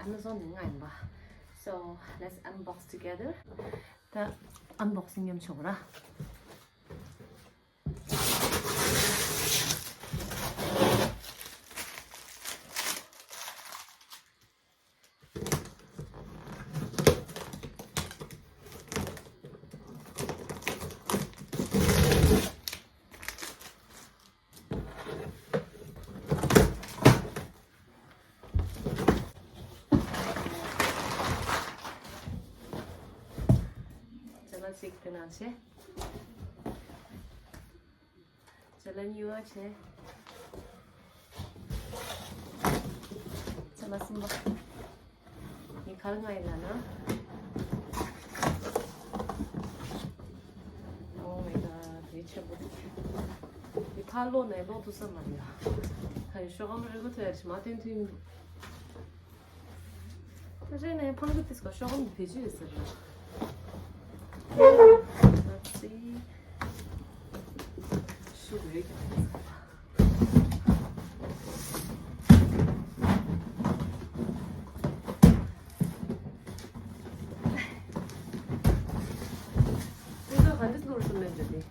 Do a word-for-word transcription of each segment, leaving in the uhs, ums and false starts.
Amazon ནས་མངགས་ཡིན་པ། So let's unbox together. ད་unboxing མཉམ་བྱེད་དགོས་ར། ཅ་ལག་གཅིག་དེ་ནང་བྱས། ཅ་ལག་གཉིས་པ་བྱས། ཅ་ལག་གསུམ་པ། འདི་ག་རེ་མངགས་ཡིན་ལབ་ན། Oh my god, དེ་ཆེན་པོ་འདུག་འདི་ཕར་སློག་ནས་སློག་ཐུབ་ས་མ་རེད་ཡ། ཧ་ཡ། ཤོག་སྒམ་རིལ་བུ་ཐོན་ཡ་རེད། མ་བཏོན་ཐུབ་ཡིན་འདུག་ད་རེས་ནས་ཕམ་གི་ཏིས་ཀ་ཤོག་སྒམ་བེད་སྤྱོད་ཡོད་ཟེར་ལ། Let's see. ཤུགས་རེད་ཀྱང་། འདི་ཚོ་ག་འདྲ་བླུགས་སོང་མེད་འདྲ་དེ།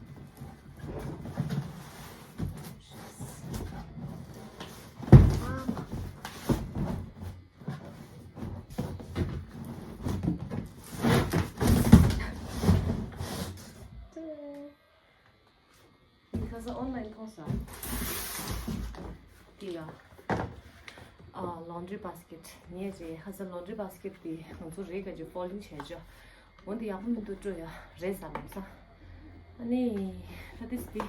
ཁ་སང་ཨོན་ལན་མཐོང་སོང་། འདི་ཡ། ཨ། laundry basket ངས་རེད། ཁ་སང་laundry basket དེ་ང་ཚོ་རེད་ག་ཅིག་folding བྱས་ཅོ། འོན་ཏེ་ཡག་པོ་མི་འདུག་སྤྲོ་ཡ་རེད་ཟ་ལམ་སང་། ཨ་ནི་ད་ཏིས་དེ།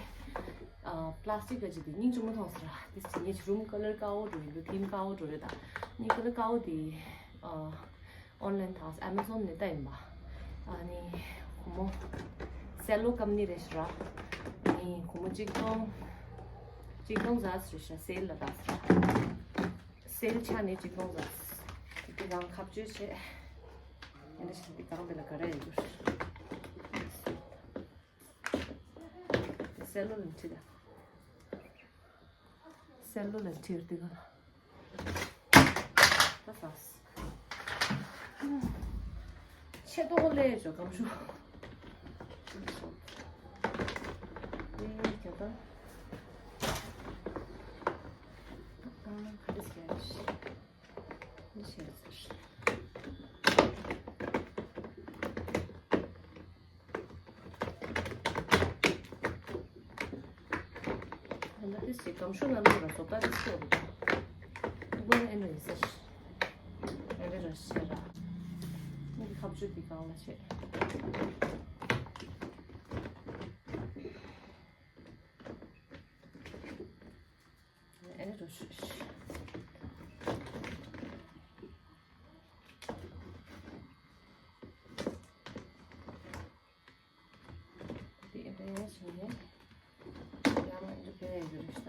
ཨ། plastic ག་ཅིག་དེ་སྙིང་རྗེ་མོ་མཐོང་སོང་ར། ཏིས་ངས་room color དཀར་པོ་འགྲོ་ཡིན་འདུག theme དཀར་པོ་འགྲོ་རེད་ད། ངས་color དཀར་པོ་དེ། ཨ། ཨོན་ལན་དང་ཨ་མ་ཛོན་ནས་ལྟ་ཡིན་པ། ཨ་ནི་སྒོར་མོ་སེལ་ལོ་ཀམ་ནི་རེད་ཤག་ར། ཨ་ནི་སྒོར་མོ་གཅིག་སྟོང་། གཅིག་སྟོང་ཙམ་རེད་ཤག་སེལ་ལ་ད་ཤག་སེལ་ཆ་ནས་གཅིག་སྟོང་ཙམ། དེ་གང་ཁ་གཅོད་བྱས། ཨ་ནི་ཞིག་དེ་གང་དེ་ལ་ག་རེ་ཡོད་རེད། སེལ་ལོ་ལ་ཁྲིད་ད། སེལ་ལོ་ལ་ཁྲིད་དེ་གང་། ད་ཟ། ཆེ་ཏོག་ལས་ཞོ་གམ་ཞོ། ཨེ་ཁྱོད་ད། ཨ་ཁ་ཏིས་ཀྱང་ཤི། འདི་བྱས་ཟེར། ད་ལྟ་ཏིས་ཀྱི་སྒམ་ཤུ་ལ་ནོར་ལ་བཟོ་ལྟ་ཏིས་ཀྱི་འོ་དེ་ཨེ་ནོ་ཡིན་ཟེར། ཨེ་རེ་ར་ཤེ་ར། འདི་ཁ་བཅུ་འདི་གང་ལ་བྱེད། ཨེ་རེ་ར་ཤེ། དེ་འདྲ་ཡང་བྱུང་ནས་ཡང་མ་འདྲ་བས་ཡོད་རེད་ཤག་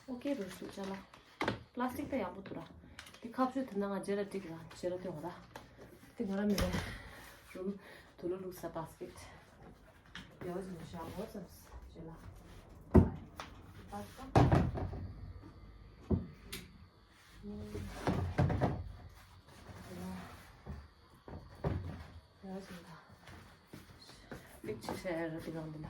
ཨོ་ཀེ་རུ་སུ་ཅ་ལག་པ་ལ་སི་ཊིག་ད་ཡག་པོ་འདུག་ར། དེ་ཁ་བཅུ་དེ་ན་ང་རྗེས་ལ་སྒྲིག་ར། རྗེས་ལ་སྟོན་ར། དེ་ང་ར་མི་རེད། རུམ་དུ་ལུ་ལུག་ས་བྷ་སི་ཀེ་ཊི། ཡོད་ཅིག་བཞག་འོ་ཙམ་རྗེས་ལ། པ་སི་ཀེ་ཊི། ཡ་ཟིན་ད། ལིག་ཅི་ཤ་ཡ་ར་དེ་གང་འདི་ལ། ཨ།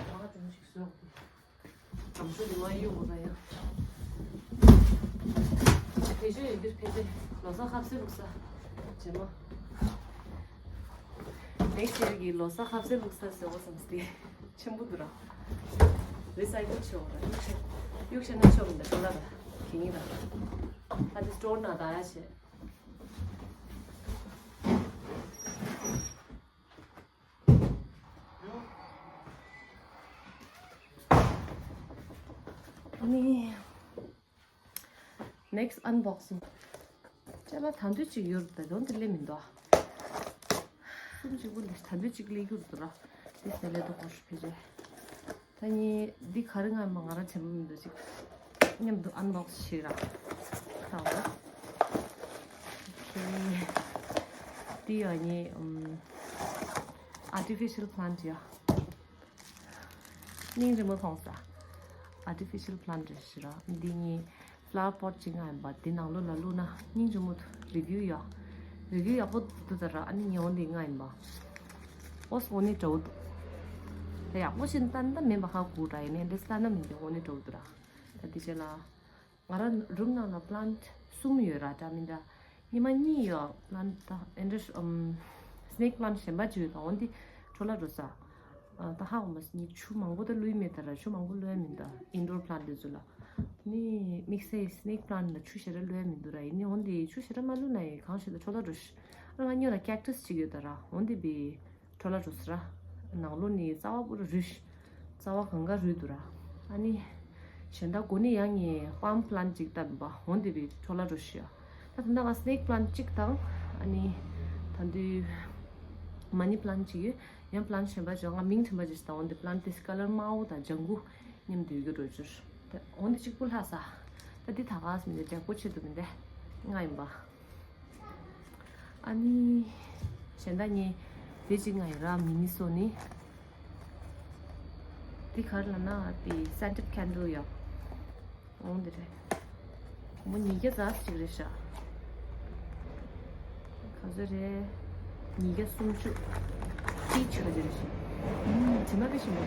མ་ག་ཅུང་ཞིག་བཟོས་འོ་དེ། གམ་ཤུ་དེ་མ་གཡུག་གོ་ད་ཡ། ཕེ་ཤོ་ཡོད་འདིར་ཕེ་ཤོ། ལོ་སར་ཁ་ཟས་བླུགས་ས། རྗེས་མ། ནེག་སི་ཡར་གྱི་ལོ་སར་ཁ་ཟས་བླུགས་ས་ཟེར་བ་བསམ་སྟེ། ཆེན་པོ་འདུག་ར། རི་སའི་ཀལ་བྱེད་འོ་ར། གཡུག་བྱེད། གཡུག་བྱེད་ན་ཆོག་མི་འདུག་ཁ་ལ་ར། གིན་ར། ད་དེ་སི་ཊོར་ནང་ད་ཡ་བྱེད། ཨ་ནི། ནེག་སི་ཊི་ཨན་བོག་སིང་། ཅ་ལག་ད་འདོད་ཅིག་ཡོད་རེད་ད་དོན་དེ་ལས་མི་འདུག་ཨ། གསུམ་གཅིག་པོ་ལས་ད་འདོད་ཅིག་ལས་རྒྱུ་རེད་འདུག་ར། དེ་ཟེར་ལས་དོ་ཁོ་ཧྲི་ཕི་རེད། ད་ནི་འདི་ག་རེ་ང་མ་ང་ར་བྱེད་མི་འདུག་ཅིག་མཉམ་དུ་ཨན་བོག་སིང་བྱེད་ར། ད་འོ། ཨོ་ཁེ། འདི་ཡ་ནི་ཨམ། artificial plant ཡ། སྙིང་རྗེ་མོ་མཐོང་ས། Artificial plant རེད་ཤི་ར། འདི་གཉིས་flower pot གཅིག་ང་ཡིན་པ། འདི་ནང་ལོགས་ལ་བླུགས་ན་སྙིང་རྗེ་མོ་འདུག review ཡག review ཡག་པོ་འདུག་ད་ར། ཨ་ནི་ཉེ་འོང་འདི་ང་ཡིན་པ། ཨོ་སི་འོ་ནི་འདྲ་བོ་འདུག་ད་ཡག་པོ་ཞིག་ལྟ་ན་མིན་པ་ཧ་གོ་ར། ཡིན་ནའི་འདི་ལྟ་ན་མིན་པའི་འོ་ནི་འདྲ་བོ་འདུག་ར། ད་འདི་བྱས་ལ། ང་རང་རུམ་ནང་ལ་plant གསུམ་ཡོད་ར། འདྲ་མི་འདྲ། ཉི་མ་གཉིས་ཡོད་plant། ད་ཨེ་འདྲ་ཨམ་snake plant གཞན་པ་ཅིག་ཡོད་ད། འོན་ཏེ་འཕྲོ་བརླག་འགྲོ་ས། ཨ་ད་ཧ་གོ་མ་སོང་། ཉི་ཆུ་མང་པོ་ད་བླུགས་མེད་ད་ར། ཆུ་མང་པོ་བླུགས་ཡ་མིན་ད། indoor plant དེ་ཚོ་ལ། ནི་དམིགས་བསལ་snake plant ལ་ཆུ་ཞེ་དྲག་བླུགས་ཡ་མི་འདུག་ར། ཡིན་ནའི་འོན་ཏེ་ཆུ་ཞེ་དྲག་མ་བླུགས་ན་ཡི་གང་ཞིག་ད་འཕྲོ་བརླག་འགྲོ་ཤི། ཨ་ང་སྔོན་ལ་cactus ཅིག་ཡོད་ད་ར། འོན་ཏེ་བི་འཕྲོ་བརླག་འགྲོ་སོང་ར། ནང་ལོགས་ནི་རྩ་བ་པུ་ར་རུལ། རྩ་བ་གང་ག་རུལ་འདུག་ར། ཨ་ནི་གཞན་དག་གོ་ནི་ཡང་ངས་palm plant ཅིག་བཏབ་པ། འོན་ཏེ་བི་འཕྲོ་བརླག་འགྲོ་ཤི་ཡ། ད་ད་ལྟ་ང་snake plant ཅིག་དང་། ཨ་ནི་ད་འདི་money plant ཅིག་ཡོད། ཡང་plant གཞན་པ་ཅིག་ང་མིང་དྲན་པ་ཅིག་དང་། འོན་ཏེ་plant དེ་color དམར་པོ་དང་ལྗང་གུ་མཉམ་དུ་ཡོད་རྒྱུ་འགྲོ་རྒྱུར། ད་འོན་ཏེ་གཅིག་པུ་ལྷག་ས། ད་འདི་ད་ག་ཟེར་ནས་ལྗང་གུ་ཆེད་དུ་མིན་ཏེ་ང་ཡིན་པ། ཨ་ནི་གཞན་དག་ནི་དེ་གཅིག་ང་ཡི་ར་མི་ནི་སོ་ནི། དེ་ག་རེ་ལབ་ན་དེ་scented candle ཡོད། འོང་དེ་རེད། མོ་ཉིས་བརྒྱ་ཙམ་ཞིག་རེད་ཤག་ག་ཚོད་རེད། ཉིས་བརྒྱ་སུམ་ཅུ། peach ག་ཚོད་རེད་ཤག་ཨུམ། དྲི་མ་དཔེ་ཞིམ་པོ།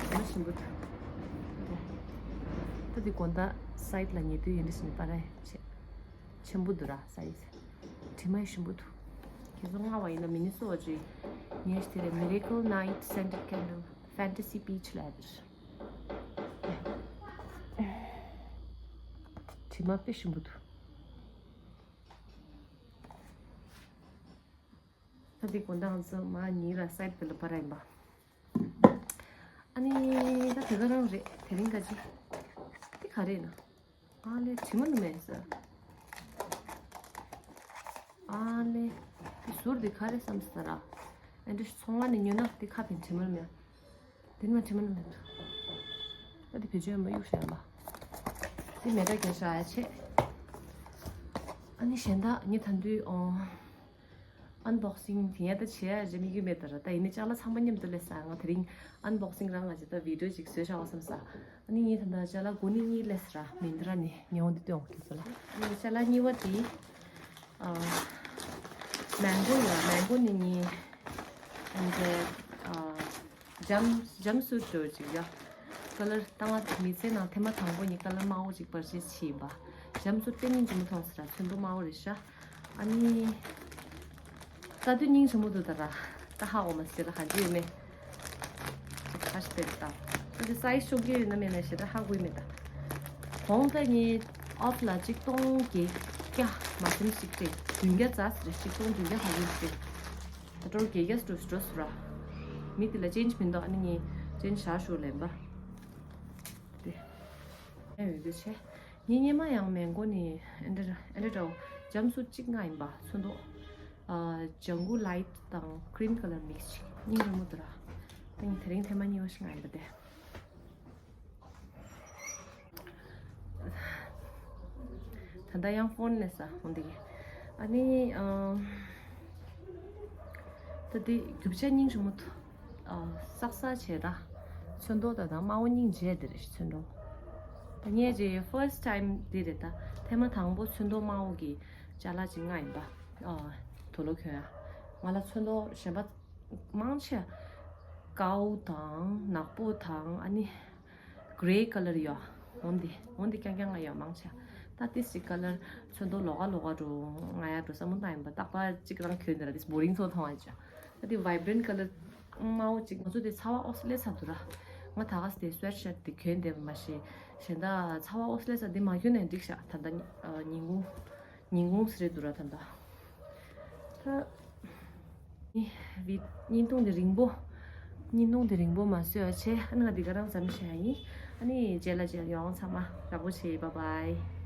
དྲི་མ་ཞིམ་པོ་འདུག་ད་དེ་དགོང་དག་side ལ་ཉལ་དུས་ཡིན་འདྲ་ཞིག་ནི་པ་ར་ཆེ། ཆེན་པོ་འདུག་ར་size། དྲི་མ་ཞིམ་པོ་འདུག་ཁྱེད་ཚོ་མངགས་པ་ཡིན་ན་མི་ནི་སོ་ཅི། ངས་དེ་རེད། Miracle Night Scented Candle Fantasy Peach ལབ་རེད། དྲི་མ་དཔེ་ཞིམ་པོ་འདུག་ད་འདི་དགོང་དག་ང་ཚོ་མ་ཉིན་ར་side དེ་ལ་པ་ར་ཡིན་པ། ཨ་ནི་ད་དེ་ག་རང་རེད། དེ་རིང་ག་ཅི། དེ་ག་རེད་ན། ཨ་ལེ་དྲི་མ་ནི་མེད་ཟེར། ཨ་ལེ། དེ་ཟུར་དེ་ག་རེ་བསམ་ཟེར་ར། ཨ་འདྲ་ཚོང་ཁང་ནས་ཉོས་ན་དེ་ཁ་ཕན་དྲི་མ་ནི་མེད། དེ་ནི་མ་དྲི་མ་ནི་མེད། ཨ་དེ་བེད་སྤྱོད་མ་གཡུག་ཤག་ལ། དེ་མེད་ད་རྒྱ་ཤ་ཡ་ཆེ། ཨ་ནི་གཞན་དག་ངས་ད་དུང་ཨོ། unboxing དེ་ཡ་ད་བྱེད་ཡ་རེད་མི་རྒྱུ་མེད་ད་ར། ད་ཡིན་ནི་ཅ་ལག་ཚང་མ་མཉམ་དུ་སླེབས་ས། ང་དེ་རིང་unboxing རང་ང་ཅི་ད་video ཅིག་བཟོས་བཞག་པ་བསམ་ས། ཨ་ནི་ངས་ད་ད་ཅ་ལག་དགུ་ནི་གཉིས་སླེབས་ས་ར། Myntra ནས་ཉོ་འོང་དུ་སྟོན་འོང་ཁྱེད་ཚོ་ལ། ཨ་ནི་ཅ་ལག་གཉིས་པ་དེ་ཨ་mango ཡ། mango ནི་ནི་ཨ་ནི་ཨ། Jump- jumpsuit འདྲ་བོ་ཅིག་ཡ། color ད་ང་མི་ཚེ་ནང་ཐེངས་མ་དང་པོ་ནི་color དམར་པོ་ཅིག་པར་ཆས་བྱས་ཡིན་པ། jumpsuit དཔེ་སྙིང་རྗེ་མོ་མཐོང་ཟེར་ར། ཚོན་མདོག་དམར་པོ་རེད་ཤག་ཨ་ནི་ལྟ་དུས་སྙིང་རྗེ་མོ་འདུག་ད་ར། ད་ཧ་གོ་མ་སོང་ད་ར། ག་འདྲ་ཡོད་མེད། ཁ་ཤས་དེར་ད། ད་དེ་size ཆུང་རྒྱུ་ཡོད་ན་མེད་ན་ཞེ་དྲག་ཧ་གོ་ཡི་མེད་ད། གོང་ད་ནི་off ལ་ཆིག་སྟོང་བརྒྱད་བརྒྱ་མ་ཟིན་ཞིག་སྤྲད། བདུན་བརྒྱ་ཙམ་རེད། ཆིག་སྟོང་བདུན་བརྒྱ་ལྷག་ཡོད་སྤྲད། ད་ཏོར་རྒྱལ་རྒྱས་འགྲོ་འགྲོ་སུ་ར། མི་དེ་ལ་change མི་འདུག་ཨ་ནི་ངས་change བྱ་ཞུ་ལེན་པ། དེ། ཨེ་འོས་འདུ་ཆེ། ངའི་སྔོན་མ་ཡང་mango ནི་ཨེ་འདྲ་ཨེ་འདྲ་འདྲ་བོ་jumpsuit གཅིག་མངགས་ཡིན་པ། ཚོན་མདོག་ཨ་ལྗང་གུ་light དང་cream colour mix ཅིག་སྙིང་རྗེ་མོ་འདུག་ར། ད་ངས་དེ་རིང་ཐེངས་མ་གཉིས་པ་ཞིག་མངགས་ཡིན་པ་དེ། ད་ལྟ་ཡང་phone ལས་ས་འོང་འདི་གི། ཨ་ནི་ཨམ། ད་འདི་རྒྱུ་ཆ་སྙིང་རྗེ་མོ་འདུག་ཨ་སག་སག་བྱས་ད། ཚོན་མདོག་ད་ད་དམར་པོ་སྙིང་རྗེ་དེ་རེད་ཚོན་མདོག་ད་ངས་ཀྱི་first time འདི་རེད་ད། ཐེངས་མ་དང་པོ་ཚོན་མདོག་དམར་པོ་གི་ཅ་ལག་ཅིག་མངགས་ཡིན་པ། ཨ་དུག་ལོག་གྱོན་ཡ། ང་ལ་ཚོན་མདོག་གཞན་པ་མང་ཆེ། ཀའོ་དང་ནག་པོ་དང་ཨ་ནི་grey colour ཡོད། འོན་ཏེ་འོན་ཏེ་རྐྱང་རྐྱང་ང་ཡོད་མང་ཆེ། ད་ཏིས་ཅིག་colour ཚོན་མདོག་ལོགས་ཀ་ལོགས་ཀ་འགྲོ་ང་ཡ་འགྲོ་བསམ་བློ་བཏང་ཡིན་པ། རྟག་པར་ཅིག་རང་གྱོན་དེ་ར་ཏིས་boring ཚོ་མཐོང་ཨ་ཅག་ད་དེ་vibrant colour དམར་པོ་ཅིག་ང་ཚོ་དེ་ཚ་བ་ཨོ་སི་ལེ་ཚ་འདུག་ར། ང་ད་ག་སེ་དེ་sweatshirt དེ་གྱོན་བསྡད་པ་མ་ཤེས། གཞན་དག་ཚ་བ་ཨོ་སི་ལེ་ཚ་དེ་མ་གྱོན་ནས་འགྲིག་ཤག་ད་ལྟ་ཉིན་གུང་ཉིན་གུང་སེ་རེད་འདུག་ར་ད་ལྟ། ད་ནི་བི་བརྙན་ཐུང་དེ་རིང་པོ། བརྙན་ཐུང་དེ་རིང་པོ་མ་བཟོས་པ་བྱས། ཨ་ནི་ང་འདི་ག་རང་ཙམ་བྱས་ཡིན། ཨ་ནི་རྗེས་ལ་མཇལ་ཡོང་། ཚང་མ་ཡག་པོ་བྱེད། bye bye།